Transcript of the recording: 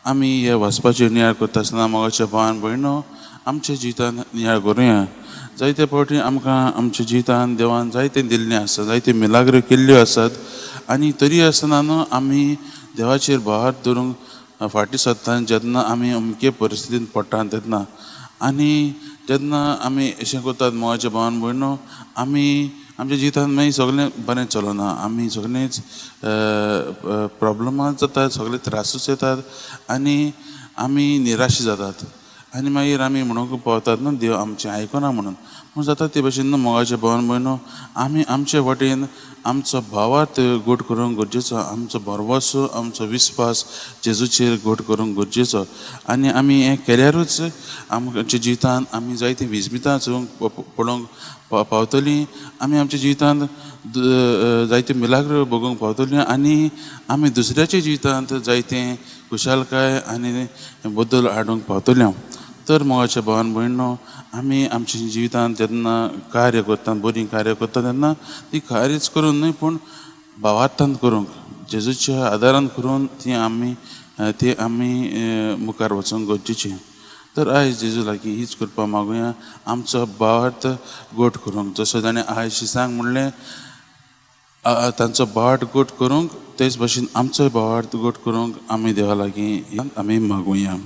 आमी हे वाचपाचेर नियाळ करता आसतना मोगाच्या भावान भयणो आमच्या जिवितान नियाळ करुया. जायते फावटी आमकां आमच्या जिवितान देवान जायते दिल्लें आसा, जायते मिलाग्रो केल्ल्यो आसात आनी तरी आसतना न्हू आमी देवाचेर भावार्थ धरूंक फाटीं सरता जेन्ना आमी अमके परिस्थितीन पडटा तेन्ना. आनी जेन्ना आमी अशें करतात मोगाच्या भावान भयणो आमी आमच्या जिवितांत मागीर सगळें बरें चलना, आमी सगळेंच प्रोब्लमां जातात, सगळे त्रासूच येतात आनी आमी निराश जातात आनी मागीर आमी म्हणूंक पावतात न्हू देव आमचें आयकना म्हणून. पूण जाता ते भशेन न्हू मोगाच्या भावान भयणो आमी आमचे वाटेन आमचो भावार्थ गोड करूंक गरजेचो, आमचो भरवसो आमचो विस्वास जेजूचेर गोड करूंक गरजेचो. आनी आमी हें केल्यारूच आमच्या जिवितांत आमी जायतीं विस्मितां पळोवंक पावतलीं, आमी आमच्या जिवितांत जायते मिलाग्र भोगूंक पावतलीं आनी आमी दुसऱ्याच्या जिवितांत जायते खुशालकाय आनी बदल हाडूंक पावतली. तर मोगाच्या भावान भयणो आमी आमच्या जिवितांत जेन्ना कार्य करता, बरीं कार्य करता तेन्ना ती कार्यच करून न्हय पूण भावार्थान करूंक, जेजूच्या आदारान करून ती आमी मुखार वचूंक गरजेचें. तर आयज जेजू लागीं हीच कृपा मागुया आमचो भावार्थ गोट करूंक, जसो ताणें आयज शिसांक म्हणलें तांचो भावार्थ गोट करूंक, तेच भशेन आमचोय भावार्थ गोट करूंक आमी देवा लागीं आमी मागुया.